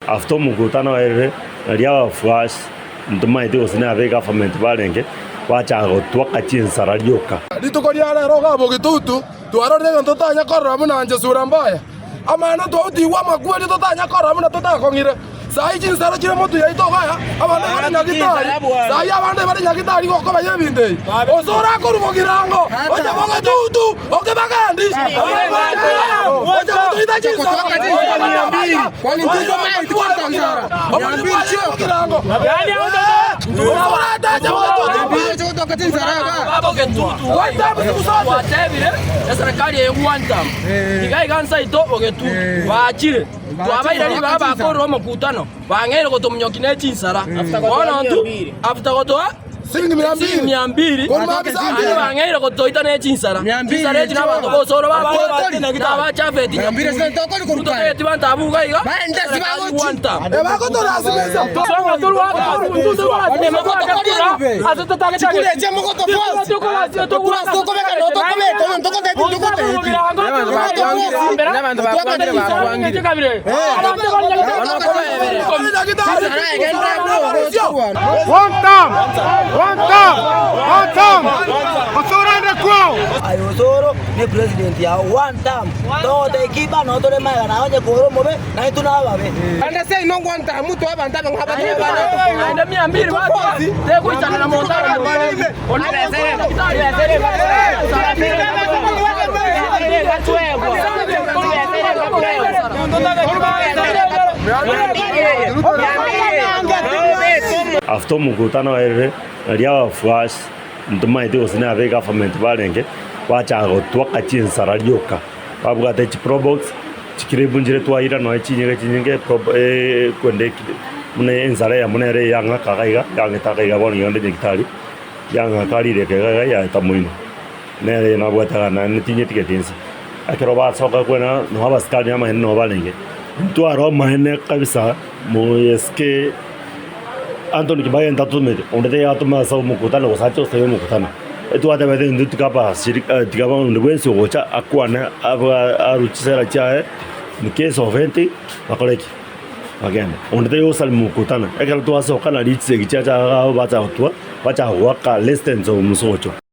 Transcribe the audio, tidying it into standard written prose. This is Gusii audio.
After omokutano oerire, nario abafuasi ntomaeti gose nabe egovernment barenge, bachaka gotwaka chinsara rioka. Rituko ria rero iga bogetutu twarorire egento totanya korora buna inche sura mbaya. Amang'ana twautigwe amakweri totanya korora buna totakong'ire. Sai chinsara chire motwe yaito iga abande bare nyagitari, sai abande bare nyagitari gokobaya ebinto ebi. Gose orakorwa bogirango oche bogetutu okebagendi oche gotoita chinsara. Twatebire eserekari eye one term, iga iga nse aito bogetutu bachire twabaire ribaga bakorire omokutano bang'eire gotomonyokia ne chinsara bono intwe after gotoa Siringi mia mbili naende bang'eire gotoita ne chinsara. Chinsara echi nabanto b'osoro babwate na aba Jafeti nyakundi. Ntotageti banto abwo iga iga, serikali one term. One term! One term! One term! Osoro ande kwao! Aye Osoro ne president yao one term togotebia ki bano tore magega naye onye kore omobe na intwe nababe. Ande seino one term toe abanto abe ng'a Naende mia mbili batwa tegoichana na monto After omokutano oerire, nario abafuasi ntomaeti gose nabe egovernment barenge, bachaka gotwaka chinsara rioka, babwate chiprobox, chikiribu nchire twaira nonya chinyege chinyinge prob kwenda ekire buna ensara eyemo nere eyang'aka iga iga, yang'ete aka iga bono iga onde nyagetari, yang'aka rireka iga iga yaeta moino. Nere nabwate iga naende tinyetigeti inse. Ekero basoka kwena noo abasikari amaene noo barenge, ntware omaene kabisa moesike Anthony Kibaki ntatomete, onde taiyo atome ase omokutano gose ache gosabia omokutano. Etwatebete intwe tiga abashirika tiga onde bwensi ogocha akwane aba arue chisera chiaye in case of anything bakore ki? Bagende. Onde taiyo osari mokutano, ekero twasoka nario chisegi chiacha iga bacha gotwa bacha goaka resistance omosocho.